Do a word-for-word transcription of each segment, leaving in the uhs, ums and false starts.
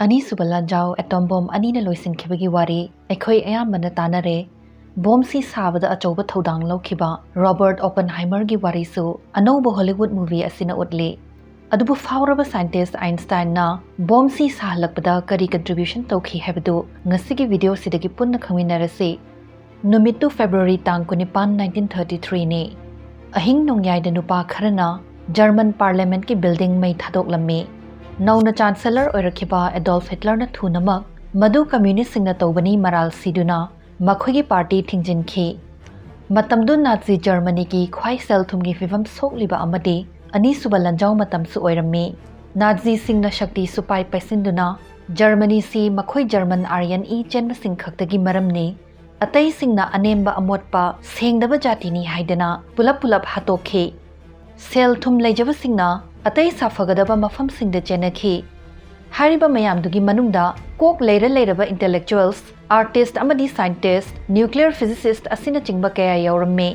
ꯑꯅꯤꯁꯨꯕ ꯂꯥꯟꯖꯥꯎ atom bomb ꯑꯅꯤꯅ ꯂꯣꯏꯁꯤꯟꯈꯤꯕꯒꯤ ꯋꯥꯔꯤ ꯑꯩꯈꯣꯏ ꯑꯌꯥꯝꯕꯅ ꯇꯥꯅꯔꯦ꯫ ꯕꯣꯝꯁꯤ ꯁꯥꯕꯗ ꯑꯆꯧꯕ ꯊꯧꯗꯥꯡ ꯂꯧꯈꯤꯕ ꯔꯣꯕꯔꯠ ꯑꯣꯄꯟꯍꯥꯏꯃꯔꯒꯤ ꯋꯥꯔꯤꯁꯨ ꯑꯅꯧꯕ ꯍꯣꯂꯤꯋꯨꯗ ꯃꯨꯚꯤ ꯑꯁꯤꯅ ꯎꯠꯂꯤ꯫ ꯑꯗꯨꯕꯨ ꯐꯥꯎꯔꯕ ꯁꯥꯏꯟꯇꯤꯁ ꯑꯥꯏꯟꯁꯇꯥꯏꯟꯅ ꯕꯣꯝꯁꯤ ꯁꯥꯍꯜꯂꯛꯄꯗ ꯀꯔꯤ ꯀꯟꯇ꯭ꯔꯤꯕ꯭ꯌꯨꯁꯟ ꯇꯧꯈꯤ ꯍꯥꯏꯕꯗꯨ ꯉꯁꯤꯒꯤ ꯚꯤꯗꯤꯑꯣꯁꯤꯗꯒꯤ ꯄꯨꯟꯅ ꯈꯪꯃꯤꯟꯅꯔꯁꯤ꯫ ꯅꯨꯃꯤꯠꯇꯨ ꯐꯦꯕ꯭ꯔꯨꯋꯥꯔꯤ ꯇꯥꯡ ꯀꯨꯟꯅꯤꯄꯥꯟ, ꯅꯥꯏꯟꯇꯤꯟ ꯊꯥꯔꯇꯤ ꯊ꯭ꯔꯤꯅꯤ꯫ ꯑꯍꯤꯡ ꯅꯣꯡꯌꯥꯏꯗ ꯅꯨꯄꯥ ꯈꯔꯅ ꯖꯔꯃꯟ ꯄꯥꯔꯂꯤꯌꯥꯃꯦꯟꯠꯀꯤ ꯕꯤꯜꯗꯤꯡ ꯃꯩ ꯊꯥꯗꯣꯛꯂꯝꯃꯤ꯫ ꯅꯧꯅ ꯆꯥꯟꯁꯦꯂꯔ ꯑꯣꯏꯔꯛꯈꯤꯕ ꯑꯦꯗꯣꯜꯐ ꯍꯤꯠꯂꯔꯅ ꯊꯨꯅꯃꯛ ꯃꯗꯨ ꯀꯝꯃ꯭ꯌꯨꯅꯤꯁꯁꯤꯡꯅ ꯇꯧꯕꯅꯤ ꯃꯔꯥꯜ ꯁꯤꯗꯨꯅ ꯃꯈꯣꯏꯒꯤ ꯄꯥꯔꯇꯤ ꯊꯤꯡꯖꯤꯟꯈꯤ꯫ ꯃꯇꯝꯗꯨ ꯅꯥꯖꯤ ꯖꯔꯃꯅꯤꯒꯤ ꯈ꯭ꯋꯥꯏ ꯁꯦꯜ ꯊꯨꯝꯒꯤ ꯐꯤꯚꯝ ꯁꯣꯛꯂꯤꯕ ꯑꯃꯗꯤ ꯑꯅꯤꯁꯨꯕ ꯂꯥꯟꯖꯥꯎ ꯃꯇꯝꯁꯨ ꯑꯣꯏꯔꯝꯃꯤ꯫ ꯅꯥꯖꯤꯁꯤꯡꯅ ꯁꯛꯇꯤ ꯁꯨꯄꯥꯏ ꯄꯥꯏꯁꯤꯟꯗꯨꯅ ꯖꯔꯃꯅꯤꯁꯤ ꯃꯈꯣꯏ ꯖꯔꯃꯟ ꯑꯥꯔꯌꯟ ꯏ ꯆꯦꯟꯕꯁꯤꯡ ꯈꯛꯇꯒꯤ ꯃꯔꯝꯅꯤ, ꯑꯇꯩꯁꯤꯡꯅ ꯑꯅꯦꯝꯕ ꯑꯃꯣꯠꯄ ꯁꯦꯡꯗꯕ ꯖꯥꯇꯤꯅꯤ ꯍꯥꯏꯗꯅ ꯄꯨꯂꯞ ꯄꯨꯂꯞ ꯍꯥꯠꯇꯣꯛꯈꯤ꯫ ꯁꯦꯜ ꯊꯨꯝ ꯂꯩꯖꯕꯁꯤꯡꯅ ꯑꯇꯩ ꯁꯥꯐꯒꯗꯕ ꯃꯐꯝꯁꯤꯡꯗ ꯆꯦꯟꯅꯈꯤ꯫ ꯍꯥꯏꯔꯤꯕ ꯃꯌꯥꯝꯗꯨꯒꯤ ꯃꯅꯨꯡꯗ ꯀꯣꯛ ꯂꯩꯔ ꯂꯩꯔꯕ ꯏꯟꯇꯦꯂꯦꯛꯆꯨꯋꯦꯜꯁ, ꯑꯥꯔꯇꯤꯁ꯭ꯠ ꯑꯃꯗꯤ ꯁꯥꯏꯟꯇꯤꯁ꯭ꯠ, ꯅ꯭ꯌꯨꯀ꯭ꯂꯤꯌꯔ ꯐꯤꯖꯤꯁꯤꯁ꯭ꯠ ꯑꯁꯤꯅꯆꯤꯡꯕ ꯀꯌꯥ ꯌꯥꯎꯔꯝꯃꯤ꯫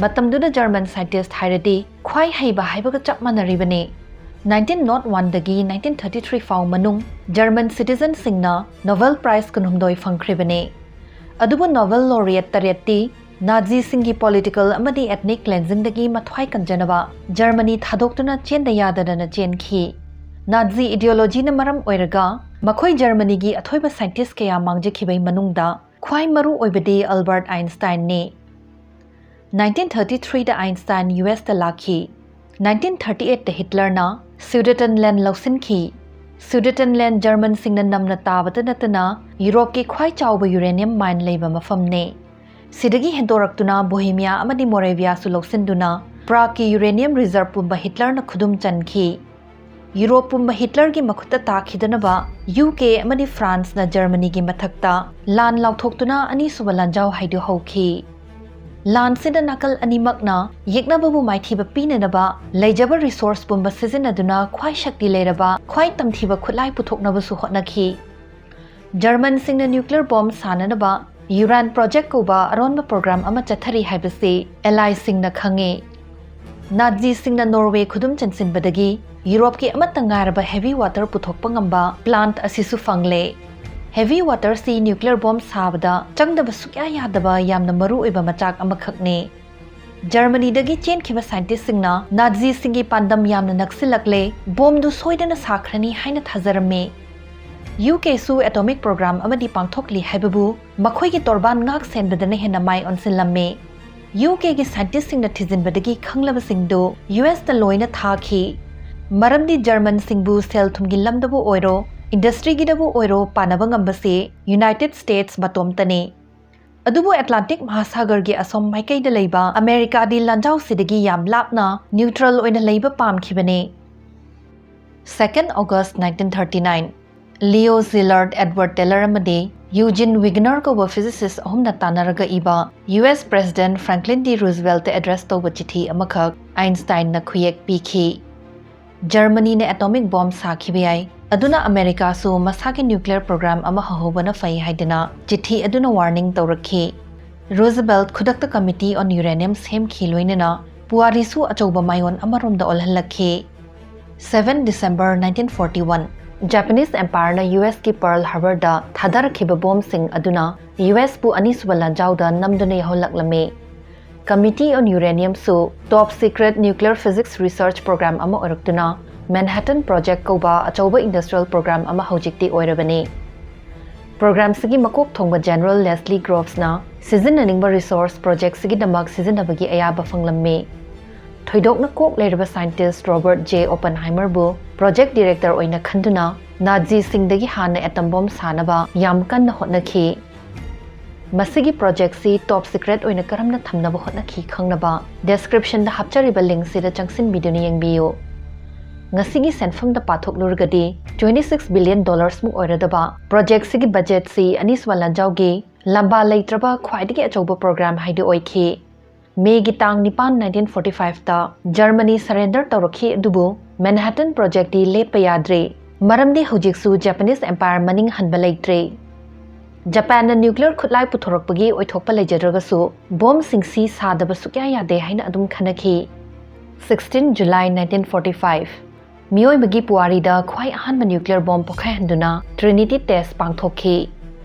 ꯃꯇꯝꯗꯨꯗ ꯖꯔꯃꯟ ꯁꯥꯏꯟꯇꯤꯁ꯭ꯠ ꯍꯥꯏꯔꯗꯤ ꯈ꯭ꯋꯥꯏ ꯍꯩꯕ ꯍꯥꯏꯕꯒ ꯆꯞ ꯃꯥꯟꯅꯔꯤꯕꯅꯤ꯫ ꯅꯥꯏꯟꯇꯤꯟ ꯅꯣꯠ ꯋꯥꯟꯗꯒꯤ ꯅꯥꯏꯟꯇꯤꯟ ꯊꯥꯔꯇꯤ ꯊ꯭ꯔꯤ ꯐꯥꯎ ꯃꯅꯨꯡ ꯖꯔꯃꯟ ꯁꯤꯇꯤꯖꯟꯁꯤꯡꯅ ꯅꯣꯕꯦꯜ ꯄ꯭ꯔꯥꯏꯖ ꯀꯨꯟꯍꯨꯝꯗꯣꯏ ꯐꯪꯈ꯭ꯔꯤꯕꯅꯤ꯫ ꯑꯗꯨꯕꯨ ꯅꯣꯕꯦꯜ ꯂꯣꯔꯤꯌꯦꯠ ꯇꯔꯦꯠꯇꯤ ꯅꯥꯖꯤꯁꯤꯡꯒꯤ ꯄꯣꯂꯤꯇꯤꯀꯦꯜ ꯑꯃꯗꯤ ꯑꯦꯊꯅꯤꯛ ꯀ꯭ꯂꯦꯟꯖꯤꯡꯗꯒꯤ ꯃꯊ꯭ꯋꯥꯏ ꯀꯟꯖꯅꯕ ꯖꯔꯃꯅꯤ ꯊꯥꯗꯣꯛꯇꯨꯅ ꯆꯦꯟꯗ ꯌꯥꯗꯗꯅ ꯆꯦꯟꯈꯤ꯫ ꯅꯥꯖꯤ ꯏꯗꯤꯑꯣꯂꯣꯖꯤꯅ ꯃꯔꯝ ꯑꯣꯏꯔꯒ ꯃꯈꯣꯏ ꯖꯔꯃꯅꯤꯒꯤ ꯑꯊꯣꯏꯕ ꯁꯥꯏꯟꯇꯤꯁ꯭ꯠ ꯀꯌꯥ ꯃꯥꯡꯖꯈꯤꯕꯒꯤ ꯃꯅꯨꯡꯗ ꯈ꯭ꯋꯥꯏ ꯃꯔꯨ ꯑꯣꯏꯕꯗꯤ ꯑꯜꯕꯔꯠ ꯑꯥꯏꯟꯁꯇꯥꯏꯟꯅꯤ꯫ ꯅꯥꯏꯟꯇꯤꯟ ꯊꯥꯔꯇꯤ ꯊ꯭ꯔꯤꯗ ꯑꯥꯏꯟꯁꯇꯥꯏꯟ ꯌꯨ ꯑꯦꯁꯇ ꯂꯥꯛꯈꯤ꯫ ꯅꯥꯏꯟꯇꯤꯟ ꯊꯥꯔꯇꯤ ꯑꯩꯠꯇ ꯍꯤꯠꯂꯔꯅ ꯁꯨꯗꯦꯇꯟꯂꯦꯟ ꯂꯧꯁꯤꯟꯈꯤ꯫ ꯁꯨꯗꯦꯇꯟꯂꯦꯟ ꯖꯔꯃꯟꯁꯤꯡꯅ ꯅꯝꯅ ꯇꯥꯕꯇ ꯅꯠꯇꯅ ꯌꯨꯔꯣꯞꯀꯤ ꯈ꯭ꯋꯥꯏ ꯆꯥꯎꯕ ꯌꯨꯔꯦꯅꯤꯌꯝ ꯃꯥꯏꯟ ꯂꯩꯕ ꯃꯐꯝꯅꯤ꯫ ꯁꯤꯗꯒꯤ ꯍꯦꯟꯗꯣꯔꯛꯇꯨꯅ ꯕꯣꯍꯦꯃꯤꯌꯥ ꯑꯃꯗꯤ ꯃꯣꯔꯦꯚꯤꯌꯥꯁꯨ ꯂꯧꯁꯤꯟꯗꯨꯅ ꯄ꯭ꯔꯥꯒꯀꯤ ꯌꯨꯔꯦꯅꯤꯌꯝ ꯔꯤꯖꯔꯚ ꯄꯨꯝꯕ ꯍꯤꯠꯂꯔꯅ ꯈꯨꯗꯨꯝ ꯆꯟꯈꯤ꯫ ꯌꯨꯔꯣꯞ ꯄꯨꯝꯕ ꯍꯤꯠꯂꯔꯒꯤ ꯃꯈꯨꯠꯇ ꯇꯥꯈꯤꯗꯅꯕ ꯌꯨ ꯀꯦ ꯑꯃꯗꯤ ꯐ꯭ꯔꯥꯟꯁꯅ ꯖꯔꯃꯅꯤꯒꯤ ꯃꯊꯛꯇ ꯂꯥꯟ ꯂꯥꯎꯊꯣꯛꯇꯨꯅ ꯑꯅꯤꯁꯨꯕ ꯂꯥꯟꯖꯥꯎ ꯍꯥꯏꯗꯨ ꯍꯧꯈꯤ꯫ ꯂꯥꯟꯁꯤꯗ ꯅꯥꯀꯜ ꯑꯅꯤꯃꯛꯅ ꯌꯦꯛꯅꯕꯕꯨ ꯃꯥꯏꯊꯤꯕ ꯄꯤꯅꯅꯕ ꯂꯩꯖꯕ ꯔꯤꯁꯣꯔꯁ ꯄꯨꯝꯕ ꯁꯤꯖꯤꯟꯅꯗꯨꯅ ꯈ꯭ꯋꯥꯏ ꯁꯛꯇꯤ ꯂꯩꯔꯕ, ꯈ꯭ꯋꯥꯏ ꯇꯝꯊꯤꯕ ꯈꯨꯠꯂꯥꯏ ꯄꯨꯊꯣꯛꯅꯕꯁꯨ ꯍꯣꯠꯅꯈꯤ꯫ ꯖꯔꯃꯟꯁꯤꯡꯅ ꯅ꯭ꯌꯨꯀ꯭ꯂꯤꯌꯔ ꯕꯣꯝ ꯁꯥꯅꯅꯕ ꯌꯨꯔꯥꯟ ꯄ꯭ꯔꯣꯖꯦꯛ ꯀꯧꯕ ꯑꯔꯣꯟꯕ ꯄ꯭ꯔꯣꯒ꯭ꯔꯥꯝ ꯑꯃ ꯆꯠꯊꯔꯤ ꯍꯥꯏꯕꯁꯤ ꯑꯦꯂꯥꯏꯁꯤꯡꯅ ꯈꯪꯉꯤ꯫ ꯅꯥꯖꯤꯁꯤꯡꯅ ꯅꯣꯔꯋꯦ ꯈꯨꯗꯨꯝ ꯆꯟꯁꯤꯟꯕꯗꯒꯤ ꯌꯨꯔꯣꯞꯀꯤ ꯑꯃꯠꯇ ꯉꯥꯏꯔꯕ heavy water ꯄꯨꯊꯣꯛꯄ ꯉꯝꯕ plant ꯑꯁꯤꯁꯨ ꯐꯪꯂꯦ꯫ Heavy waterꯁꯤ nuclear bomb ꯁꯥꯕꯗ ꯆꯪꯗꯕ ꯁꯨꯛꯌꯥ ꯌꯥꯗꯕ ꯌꯥꯝꯅ ꯃꯔꯨ ꯑꯣꯏꯕ ꯃꯆꯥꯛ ꯑꯃꯈꯛꯅꯤ꯫ ꯖꯔꯃꯅꯤꯗꯒꯤ ꯆꯦꯟꯈꯤꯕ scientistꯁꯤꯡꯅ ꯅꯥꯖꯤꯁꯤꯡꯒꯤ ꯄꯥꯟꯗꯝ ꯌꯥꯝꯅ ꯅꯛꯁꯤꯜꯂꯛꯂꯦ, bombꯗꯨ ꯁꯣꯏꯗꯅ ꯁꯥꯈ꯭ꯔꯅꯤ ꯍꯥꯏꯅ ꯊꯥꯖꯔꯝꯃꯤ꯫ UKꯁꯨ atomic program ꯑꯃꯗꯤ ꯄꯥꯡꯊꯣꯛꯂꯤ ꯍꯥꯏꯕꯕꯨ ꯃꯈꯣꯏꯒꯤ ꯇꯣꯔꯕꯥꯟ ꯉꯥꯛ ꯁꯦꯟꯕꯗꯅ ꯍꯦꯟꯅ ꯃꯥꯏ ꯑꯣꯟꯁꯤꯜꯂꯝꯃꯤ꯫ UKꯒꯤ scientistꯁꯤꯡꯅ ꯊꯤꯖꯤꯟꯕꯗꯒꯤ ꯈꯪꯂꯕꯁꯤꯡꯗꯨ USꯇ ꯂꯣꯏꯅ ꯊꯥꯈꯤ꯫ ꯃꯔꯝꯗꯤ ꯖꯔꯃꯟꯁꯤꯡꯕꯨ ꯁꯦꯜ ꯊꯨꯝꯒꯤ ꯂꯝꯗꯕꯨ ꯑꯣꯏꯔꯣ, industryꯒꯤꯗꯕꯨ ꯑꯣꯏꯔꯣ ꯄꯥꯟꯅꯕ ꯉꯝꯕꯁꯤ United States ꯃꯇꯣꯝꯇꯅꯤ꯫ ꯑꯗꯨꯕꯨ Atlantic ꯃꯍꯥꯁꯥꯒꯔꯒꯤ ꯑꯁꯣꯝ ꯃꯥꯏꯀꯩꯗ ꯂꯩꯕ ꯑꯃꯦꯔꯤꯀꯥꯗꯤ ꯂꯥꯟꯖꯥꯎꯁꯤꯗꯒꯤ ꯌꯥꯝ ꯂꯥꯞꯅ neutral ꯑꯣꯏꯅ ꯂꯩꯕ ꯄꯥꯝꯈꯤꯕꯅꯤ꯫ Second August nineteen thirty nine, Leo Szilard, Edward Teller ꯑꯃꯗꯤ Eugene Wigner ꯀꯧꯕ physicist ꯑꯍꯨꯝꯅ ꯇꯥꯟꯅꯔꯒ ꯏꯕ US President Franklin D Rooseveltꯇ address ꯇꯧꯕ ꯆꯤꯊꯤ ꯑꯃꯈꯛ Einsteinꯅ ꯈꯨꯌꯦꯛ ꯄꯤꯈꯤ꯫ ꯖꯔꯃꯅꯤꯅ atomic bomb ꯁꯥꯈꯤꯕ ꯌꯥꯏ, ꯑꯗꯨꯅ ꯑꯃꯦꯔꯤꯀꯥꯁꯨ ꯃꯁꯥꯒꯤ nuclear program ꯑꯃ ꯍꯧꯍꯧꯕꯅ ꯐꯩ ꯍꯥꯏꯗꯨꯅ ꯆꯤꯊꯤ ꯑꯗꯨꯅ warning ꯇꯧꯔꯛꯈꯤ꯫ Roosevelt ꯈꯨꯗꯛꯇ Committee on Uranium ꯁꯦꯝꯈꯤ, ꯂꯣꯏꯅꯅ ꯄꯨꯋꯥꯔꯤꯁꯨ ꯑꯆꯧꯕ ꯃꯥꯏꯑꯣꯟ ꯑꯃꯔꯣꯝꯗ ꯑꯣꯜꯍꯜꯂꯛꯈꯤ꯫ Seven December nineteen forty one, Japanese Empireꯅ USꯀꯤ Pearl Harborꯗ ꯊꯥꯗꯔꯛꯈꯤꯕ bombꯁꯤꯡ ꯑꯗꯨꯅ USꯄꯨ ꯑꯅꯤꯁꯨꯕ ꯂꯥꯟꯖꯥꯎꯗ ꯅꯝꯗꯨꯅ ꯌꯥꯎꯍꯜꯂꯛꯂꯝꯃꯤ꯫ Committee on Uraniumꯁꯨ top secret nuclear physics research program ꯑꯃ ꯑꯣꯏꯔꯛꯇꯨꯅ Manhattan Project ꯀꯧꯕ ꯑꯆꯧꯕ industrial program ꯑꯃ ꯍꯧꯖꯤꯛꯇꯤ ꯑꯣꯏꯔꯕꯅꯤ꯫ Programꯁꯤꯒꯤ ꯃꯀꯣꯛ ꯊꯣꯡꯕ General Leslie Groves ꯅ ꯁꯤꯖꯤꯟꯅꯅꯤꯡꯕ resource projectꯁꯤꯒꯤꯗꯃꯛ ꯁꯤꯖꯤꯟꯅꯕꯒꯤ ꯑꯌꯥꯕ ꯐꯪꯂꯝꯃꯤ꯫ ꯊꯣꯏꯗꯣꯛꯅ ꯀꯣꯛ ꯂꯩꯔꯕ scientist Robert J Oppenheimerꯕꯨ project director ꯑꯣꯏꯅ ꯈꯟꯗꯨꯅ ꯅꯥꯖꯤꯁꯤꯡꯗꯒꯤ ꯍꯥꯟꯅ atom bomb ꯁꯥꯅꯕ ꯌꯥꯝ ꯀꯟꯅ ꯍꯣꯠꯅꯈꯤ꯫ ꯃꯁꯤꯒꯤ projectꯁꯤ top secret ꯑꯣꯏꯅ ꯀꯔꯝꯅ ꯊꯝꯅꯕ ꯍꯣꯠꯅꯈꯤ ꯈꯪꯅꯕ descriptionꯗ ꯍꯥꯞꯆꯔꯤꯕ linkꯁꯤꯗ ꯆꯪꯁꯤꯟꯕꯤꯗꯨꯅ ꯌꯦꯡꯕꯤꯌꯨ꯫ ꯉꯁꯤꯒꯤ ꯁꯦꯟꯐꯝꯗ ꯄꯥꯊꯣꯛꯂꯨꯔꯒꯗꯤ twenty six billion dollarsꯃꯨꯛ ꯑꯣꯏꯔꯗꯕ projectꯁꯤꯒꯤ budgetꯁꯤ ꯑꯅꯤꯁꯨꯕ ꯂꯥꯟꯖꯥꯎꯒꯤ ꯂꯝꯕꯥ ꯂꯩꯇ꯭ꯔꯕ ꯈ꯭ꯋꯥꯏꯗꯒꯤ ꯑꯆꯧꯕ program ꯍꯥꯏꯗꯨ ꯑꯣꯏꯈꯤ꯫ ꯃꯦꯒꯤ ꯇꯥꯡ ꯅꯤꯄꯥꯟ, nineteen forty fiveꯇ Germany surrender ꯇꯧꯔꯛꯈꯤ, ꯑꯗꯨꯕꯨ Manhattan Projectꯇꯤ ꯂꯦꯞꯄ ꯌꯥꯗ꯭ꯔꯤ, ꯃꯔꯝꯗꯤ ꯍꯧꯖꯤꯛꯁꯨ Japanese Empire ꯃꯅꯤꯡ ꯍꯟꯕ ꯂꯩꯇ꯭ꯔꯤ꯫ ꯖꯄꯥꯟꯅ nuclear ꯈꯨꯠꯂꯥꯏ ꯄꯨꯊꯣꯔꯛꯄꯒꯤ ꯑꯣꯏꯊꯣꯛꯄ ꯂꯩꯖꯗ꯭ꯔꯒꯁꯨ, bombꯁꯤꯡꯁꯤ ꯁꯥꯗꯕ ꯁꯨꯛꯌꯥ ꯌꯥꯗꯦ ꯍꯥꯏꯅ ꯑꯗꯨꯝ ꯈꯟꯅꯈꯤ꯫ Sixteen July nineteen forty-five, ꯃꯤꯑꯣꯏꯕꯒꯤ ꯄꯨꯋꯥꯔꯤꯗ ꯈ꯭ꯋꯥꯏ ꯑꯍꯥꯟꯕ nuclear bomb ꯄꯣꯈꯥꯏꯍꯟꯗꯨꯅ Trinity test ꯄꯥꯡꯊꯣꯛꯈꯤ꯫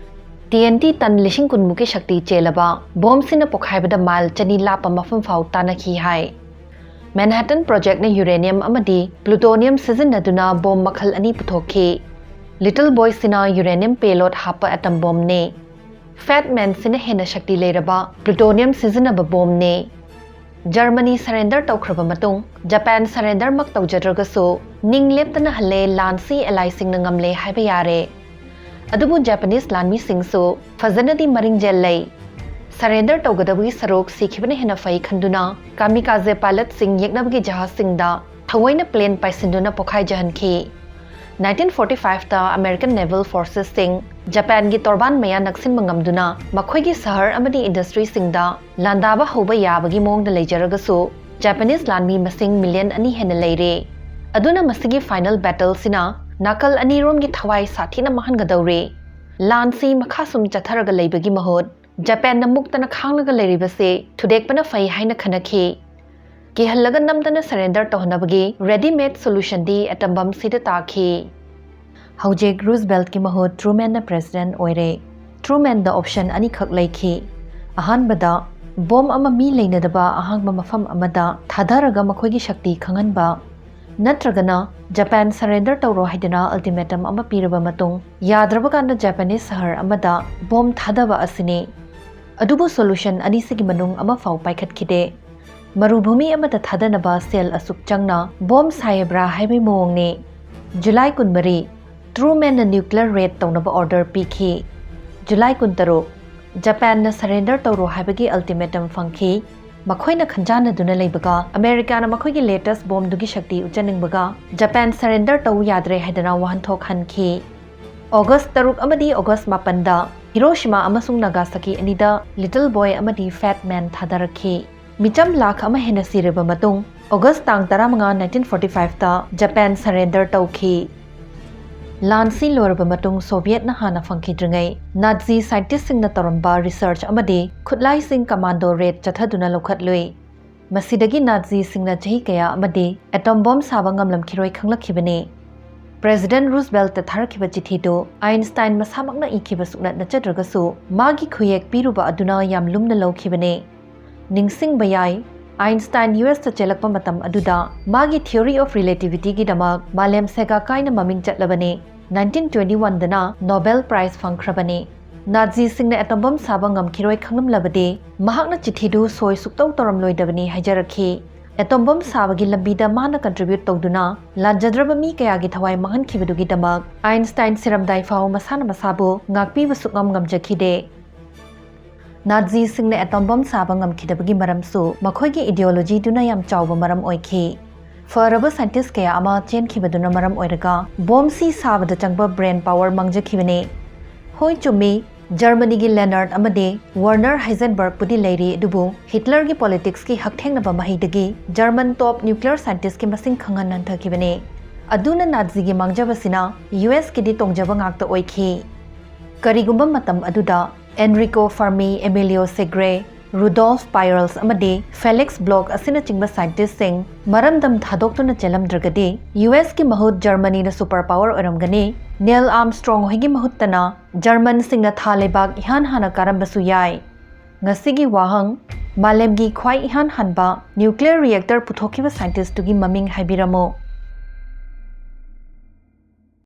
ꯇꯤ ꯑꯦꯟ ꯇꯤ ꯇꯟ ꯂꯤꯁꯤꯡ ꯀꯨꯟꯃꯨꯛꯀꯤ ꯁꯛꯇꯤ ꯆꯦꯜꯂꯕ ꯕꯣꯝꯁꯤꯅ ꯄꯣꯈꯥꯏꯕꯗ ꯃꯥꯏꯜ ꯆꯅꯤ ꯂꯥꯞꯄ ꯃꯐꯝ ꯐꯥꯎ ꯇꯥꯟꯅꯈꯤ ꯍꯥꯏ꯫ Manhattan Projectꯅ uranium ꯑꯃꯗꯤ plutonium ꯁꯤꯖꯤꯟꯅꯗꯨꯅ ꯕꯣꯝ ꯃꯈꯜ ꯑꯅꯤ ꯄꯨꯊꯣꯛꯈꯤ꯫ Little Boyꯁꯤꯅ uranium payload ꯍꯥꯞꯄ atom bombꯅꯤ꯫ Fat Manꯁꯤꯅ ꯍꯦꯟꯅ ꯁꯛꯇꯤ ꯂꯩꯔꯕ plutonium ꯁꯤꯖꯤꯟꯅꯕ ꯕꯣꯝꯅꯤ꯫ ꯖꯔꯃꯅꯤ surrender ꯇꯧꯈ꯭ꯔꯕ ꯃꯇꯨꯡ, ꯖꯄꯥꯟ surrender ꯃꯛ ꯇꯧꯖꯗ꯭ꯔꯒꯁꯨ, ꯅꯤꯡ ꯂꯦꯞꯇꯅ ꯍꯜꯂꯦ, ꯂꯥꯟꯁꯤ allyꯁꯤꯡꯅ ꯉꯝꯂꯦ ꯍꯥꯏꯕ ꯌꯥꯔꯦ꯫ ꯑꯗꯨꯕꯨ ꯖꯄꯥꯅꯤꯁ ꯂꯥꯟꯃꯤꯁꯤꯡꯁꯨ ꯐꯖꯅꯗꯤ ꯃꯔꯤꯡ ꯆꯦꯜꯂꯩ꯫ Surrender ꯇꯧꯒꯗꯕꯒꯤ ꯁꯔꯨꯛ ꯁꯤꯈꯤꯕꯅ ꯍꯦꯟꯅ ꯐꯩ ꯈꯟꯗꯨꯅ, kamikaze pilotꯁꯤꯡ ꯌꯦꯛꯅꯕꯒꯤ ꯖꯍꯥꯖꯁꯤꯡꯗ ꯊꯑꯣꯏꯅ plane ꯄꯥꯏꯁꯤꯟꯗꯨꯅ ꯄꯣꯈꯥꯏꯖꯍꯟꯈꯤ꯫ Nineteen forty-fiveꯇ American Naval Forcesꯁꯤꯡ ꯖꯄꯥꯟꯒꯤ ꯇꯣꯔꯕꯥꯟ ꯃꯌꯥ ꯅꯛꯁꯤꯟꯕ ꯉꯝꯗꯨꯅ, ꯃꯈꯣꯏꯒꯤ ꯁꯍꯔ ꯑꯃꯗꯤ industryꯁꯤꯡꯗ ꯂꯥꯟꯗꯥꯕ ꯍꯧꯕ ꯌꯥꯕꯒꯤ ꯃꯑꯣꯡꯗ ꯂꯩꯖꯔꯒꯁꯨ, ꯖꯄꯥꯅꯤꯁ ꯂꯥꯟꯃꯤ ꯃꯁꯤꯡ million ꯑꯅꯤ ꯍꯦꯟꯅ ꯂꯩꯔꯦ꯫ ꯑꯗꯨꯅ ꯃꯁꯤꯒꯤ final battleꯁꯤꯅ ꯅꯥꯀꯜ ꯑꯅꯤꯔꯣꯝꯒꯤ ꯊꯋꯥꯏ ꯁꯥꯊꯤꯅ ꯃꯥꯡꯍꯟꯒꯗꯧꯔꯦ꯫ ꯂꯥꯟꯁꯤ ꯃꯈꯥ ꯁꯨꯝ ꯆꯠꯊꯔꯒ ꯂꯩꯕꯒꯤ ꯃꯍꯨꯠ, ꯖꯄꯥꯟꯅ ꯃꯨꯛꯇꯅ ꯈꯥꯡꯂꯒ ꯂꯩꯔꯤꯕꯁꯦ ꯊꯨꯗꯦꯛꯄꯅ ꯐꯩ ꯍꯥꯏꯅ ꯈꯟꯅꯈꯤ꯫ ꯀꯤꯍꯜꯂꯒ ꯅꯝꯗꯅ surrender ꯇꯧꯍꯟꯅꯕꯒꯤ ready-made solutionꯗꯤ atom bombꯁꯤꯗ ꯇꯥꯈꯤ꯫ ꯍꯧꯖꯤꯛ ꯔꯨꯖꯕꯦꯜꯠꯀꯤ ꯃꯍꯨꯠ ꯇ꯭ꯔꯨꯃꯦꯟꯅ president ꯑꯣꯏꯔꯦ꯫ ꯇ꯭ꯔꯨꯃꯦꯟꯗ option ꯑꯅꯤꯈꯛ ꯂꯩꯈꯤ꯫ ꯑꯍꯥꯟꯕꯗ, ꯕꯣꯝ ꯑꯃ ꯃꯤ ꯂꯩꯅꯗꯕ ꯑꯍꯥꯡꯕ ꯃꯐꯝ ꯑꯃꯗ ꯊꯥꯗꯔꯒ ꯃꯈꯣꯏꯒꯤ ꯁꯛꯇꯤ ꯈꯪꯍꯟꯕ, ꯅꯠꯇ꯭ꯔꯒꯅ ꯖꯄꯥꯟ surrender ꯇꯧꯔꯣ ꯍꯥꯏꯗꯨꯅ ultimatum ꯑꯃ ꯄꯤꯔꯕ ꯃꯇꯨꯡ, ꯌꯥꯗ꯭ꯔꯕ ꯀꯥꯟꯗ ꯖꯄꯥꯅꯤꯁ ꯁꯍꯔ ꯑꯃꯗ ꯕꯣꯝ ꯊꯥꯗꯕ ꯑꯁꯤꯅꯤ꯫ ꯑꯗꯨꯕꯨ solution ꯑꯅꯤꯁꯤꯒꯤ ꯃꯅꯨꯡ ꯑꯃꯐꯥꯎ ꯄꯥꯏꯈꯠꯈꯤꯗꯦ꯫ ꯃꯔꯨꯚꯨꯃꯤ ꯑꯃꯗ ꯊꯥꯗꯅꯕ ꯁꯦꯜ ꯑꯁꯨꯛ ꯆꯪꯅ ꯕꯣꯝ ꯁꯥꯏꯕ꯭ꯔꯥ ꯍꯥꯏꯕꯒꯤ ꯃꯑꯣꯡꯅꯤ꯫ ꯖꯨꯂꯥꯏ ꯀꯨꯟꯃꯔꯤ, ꯇ꯭ꯔꯨꯃꯦꯟꯅ nuclear raid ꯇꯧꯅꯕ order ꯄꯤꯈꯤ꯫ ꯖꯨꯂꯥꯏ ꯀꯨꯟꯇꯔꯨꯛ, ꯖꯄꯥꯟꯅ surrender ꯇꯧꯔꯣ ꯍꯥꯏꯕꯒꯤ ultimatum ꯐꯪꯈꯤ꯫ ꯃꯈꯣꯏꯅ ꯈꯟꯖꯥꯟꯅꯗꯨꯅ ꯂꯩꯕꯒ, ꯑꯃꯦꯔꯤꯀꯥꯅ ꯃꯈꯣꯏꯒꯤ latest ꯕꯣꯝꯗꯨꯒꯤ ꯁꯛꯇꯤ ꯎꯠꯆꯅꯤꯡꯕꯒ, ꯖꯄꯥꯟ surrender ꯇꯧ ꯌꯥꯗ꯭ꯔꯦ ꯍꯥꯏꯗꯅ ꯋꯥꯍꯟꯊꯣꯛ ꯍꯟꯈꯤ꯫ ꯑꯣꯒꯁ ꯇꯔꯨꯛ ꯑꯃꯗꯤ ꯑꯣꯒꯁ ꯃꯥꯄꯟꯗ ꯍꯤꯔꯣꯁꯤꯃꯥ ꯑꯃꯁꯨꯡ ꯅꯥꯒꯥꯁꯥꯀꯤ ꯑꯅꯤꯗ Little Boy ꯑꯃꯗꯤ Fat Man ꯊꯥꯗꯔꯛꯈꯤ꯫ ꯃꯤꯆꯝ ꯂꯥꯈ ꯑꯃ ꯍꯦꯟꯅ ꯁꯤꯔꯕ ꯃꯇꯨꯡ, ꯑꯣꯒꯁ ꯇꯥꯡ ꯇꯔꯥꯃꯉꯥ, nineteen forty-fiveꯇ ꯖꯄꯥꯟ surrender ꯇꯧꯈꯤ꯫ ꯂꯥꯟꯁꯤ ꯂꯣꯏꯔꯕ ꯃꯇꯨꯡ, ꯁꯣꯚꯤꯌꯦꯠꯅ ꯍꯥꯟꯅ ꯐꯪꯈꯤꯗ꯭ꯔꯤꯉꯩ, ꯅꯥꯖꯤ scientistꯁꯤꯡꯅ ꯇꯧꯔꯝꯕ research ꯑꯃꯗꯤ ꯈꯨꯠꯂꯥꯏꯁꯤꯡ commando raid ꯆꯠꯊꯗꯨꯅ ꯂꯧꯈꯠꯂꯨꯏ꯫ ꯃꯁꯤꯗꯒꯤ ꯅꯥꯖꯤꯁꯤꯡꯅ ꯆꯍꯤ ꯀꯌꯥ ꯑꯃꯗꯤ ꯑꯦꯇꯣꯝ ꯕꯣꯝ ꯁꯥꯕ ꯉꯝꯂꯝꯈꯤꯔꯣꯏ ꯈꯪꯂꯛꯈꯤꯕꯅꯤ꯫ ꯄ꯭ꯔꯦꯁꯤꯗꯦꯟꯠ ꯔꯨꯖꯕꯦꯜꯠꯇ ꯊꯥꯔꯛꯈꯤꯕ ꯆꯤꯊꯤꯗꯨ ꯑꯥꯏꯟꯁꯇꯥꯏꯟ ꯃꯁꯥꯃꯛꯅ ꯏꯈꯤꯕ ꯁꯨꯛꯅꯠ ꯅꯠꯆꯗ꯭ꯔꯒꯁꯨ, ꯃꯥꯒꯤ ꯈꯨꯌꯦꯛ ꯄꯤꯔꯨꯕ ꯑꯗꯨꯅ ꯌꯥꯝ ꯂꯨꯝꯅ ꯂꯧꯈꯤꯕꯅꯤ꯫ ꯅꯤꯡꯁꯤꯡꯕ ꯌꯥꯏ, ꯑꯥꯏꯟꯁꯇꯥꯏꯟ ꯌꯨ ꯑꯦꯁꯇ ꯆꯦꯜꯂꯛꯄ ꯃꯇꯝ ꯑꯗꯨꯗ ꯃꯥꯒꯤ Theory of Relativityꯒꯤꯗꯃꯛ ꯃꯥꯂꯦꯝ ꯁꯦꯒꯥ ꯀꯥꯏꯅ ꯃꯃꯤꯡ ꯆꯠꯂꯕꯅꯤ꯫ ꯅꯥꯏꯟꯇꯤꯟ ꯇ꯭ꯋꯦꯟꯇꯤ ꯋꯥꯟꯗꯅ ꯅꯣꯕꯦꯜ ꯄ꯭ꯔꯥꯏꯖ ꯐꯪꯈ꯭ꯔꯕꯅꯤ꯫ ꯅꯥꯖꯤꯁꯤꯡꯅ ꯑꯦꯇꯣꯝ ꯕꯣꯝ ꯁꯥꯕ ꯉꯝꯈꯤꯔꯣꯏ ꯈꯪꯂꯝꯂꯕꯗꯤ, ꯃꯍꯥꯛꯅ ꯆꯤꯊꯤꯗꯨ ꯁꯣꯏ ꯁꯨꯛꯇꯧ ꯇꯧꯔꯝꯂꯣꯏꯗꯕꯅꯤ ꯍꯥꯏꯖꯔꯛꯈꯤ꯫ ꯑꯦꯇꯣꯝ ꯕꯣꯝ ꯁꯥꯕꯒꯤ ꯂꯝꯕꯤꯗ ꯃꯥꯅ ꯀꯟꯇ꯭ꯔꯤꯕ꯭ꯌꯨꯠ ꯇꯧꯗꯨꯅ ꯂꯥꯟꯖꯗ꯭ꯔꯕ ꯃꯤ ꯀꯌꯥꯒꯤ ꯊꯋꯥꯏ ꯃꯥꯡꯍꯟꯈꯤꯕꯗꯨꯒꯤꯗꯃꯛ ꯑꯥꯏꯟꯁꯇꯥꯏꯟ ꯁꯤꯔꯝꯗꯥꯏ ꯐꯥꯎ ꯃꯁꯥꯅ ꯃꯁꯥꯕꯨ ꯉꯥꯛꯄꯤꯕ ꯁꯨꯛꯉꯝ ꯉꯝꯖꯈꯤꯗꯦ꯫ ꯅꯥꯖꯤꯁꯤꯡꯅ ꯑꯦꯇꯣꯝ ꯕꯣꯝ ꯁꯥꯕ ꯉꯝꯈꯤꯗꯕꯒꯤ ꯃꯔꯝꯁꯨ ꯃꯈꯣꯏꯒꯤ ꯏꯗꯤꯑꯣꯂꯣꯖꯤꯗꯨꯅ ꯌꯥꯝ ꯆꯥꯎꯕ ꯃꯔꯝ ꯑꯣꯏꯈꯤ꯫ ꯐꯔꯕ ꯁꯥꯏꯟꯇꯤꯁ ꯀꯌꯥ ꯑꯃ ꯆꯦꯟꯈꯤꯕꯗꯨꯅ ꯃꯔꯝ ꯑꯣꯏꯔꯒ ꯕꯣꯝꯁꯤ ꯁꯥꯕꯗ ꯆꯪꯕ ꯕ꯭ꯔꯦꯟ ꯄꯥꯋꯔ ꯃꯥꯡꯖꯈꯤꯕꯅꯤ꯫ ꯍꯣꯏ, ꯆꯨꯝꯃꯤ, ꯖꯔꯃꯅꯤꯒꯤ ꯂꯦꯅꯥꯔꯠ ꯑꯃꯗꯤ ꯋꯔꯅꯔ ꯍꯥꯏꯖꯦꯟꯕꯔꯒꯄꯨꯗꯤ ꯂꯩꯔꯤ, ꯑꯗꯨꯕꯨ ꯍꯤꯠꯂꯔꯒꯤ ꯄꯣꯂꯤꯇꯤꯛꯁꯀꯤ ꯍꯛꯊꯦꯡꯅꯕ ꯃꯍꯩꯗꯒꯤ ꯖꯔꯃꯟ ꯇꯣꯞ ꯅ꯭ꯌꯨꯀ꯭ꯂꯤꯌꯔ ꯁꯥꯏꯟꯇꯤꯁꯀꯤ ꯃꯁꯤꯡ ꯈꯪꯍꯟ ꯍꯟꯊꯈꯤꯕꯅꯤ꯫ ꯑꯗꯨꯅ ꯅꯥꯖꯤꯒꯤ ꯃꯥꯡꯖꯕꯁꯤꯅ ꯌꯨ ꯑꯦꯁꯀꯤꯗꯤ ꯇꯣꯡꯖꯕ ꯉꯥꯛꯇ ꯑꯣꯏꯈꯤ꯫ ꯀꯔꯤꯒꯨꯝꯕ ꯃꯇꯝ ꯑꯗꯨꯗ ꯑꯦꯟꯔꯤꯀꯣ ꯐꯔꯃꯤ, ꯑꯦꯃꯤꯂꯤꯌꯣ ꯁꯦꯒ꯭ꯔꯦ, ꯔꯨꯗꯣꯜꯐ ꯄꯥꯏꯔꯜꯁ ꯑꯃꯗꯤ ꯐꯦꯂꯤꯛꯁ ꯕ꯭ꯂꯣꯛ ꯑꯁꯤꯅꯆꯤꯡꯕ ꯁꯥꯏꯟꯇꯤꯁꯁꯤꯡ ꯃꯔꯝꯗꯝ ꯊꯥꯗꯣꯛꯇꯨꯅ ꯆꯦꯜꯂꯝꯗ꯭ꯔꯒꯗꯤ, ꯌꯨ ꯑꯦꯁꯀꯤ ꯃꯍꯨꯠ ꯖꯔꯃꯅꯤꯅ ꯁꯨꯄꯔ ꯄꯥꯋꯔ ꯑꯣꯏꯔꯝꯒꯅꯤ꯫ ꯅꯤꯜ ꯑꯥꯔꯝꯁꯇ꯭ꯔꯣꯡ ꯍꯣꯏꯒꯤ ꯃꯍꯨꯠꯇꯅ ꯖꯔꯃꯟꯁꯤꯡꯅ ꯊꯥ ꯂꯩꯕꯥꯛ ꯏꯍꯥꯟ ꯍꯥꯟꯅ ꯀꯥꯔꯝꯕꯁꯨ ꯌꯥꯏ꯫ ꯉꯁꯤꯒꯤ ꯋꯥꯍꯪ: ꯃꯥꯂꯦꯝꯒꯤ ꯈ꯭ꯋꯥꯏ ꯏꯍꯥꯟ ꯍꯥꯟꯕ ꯅ꯭ꯌꯨꯀ꯭ꯂꯤꯌꯔ ꯔꯤꯑꯦꯛꯇꯔ ꯄꯨꯊꯣꯛꯈꯤꯕ ꯁꯥꯏꯟꯇꯤꯁꯇꯨꯒꯤ ꯃꯃꯤꯡ ꯍꯥꯏꯕꯤꯔꯝꯃꯨ꯫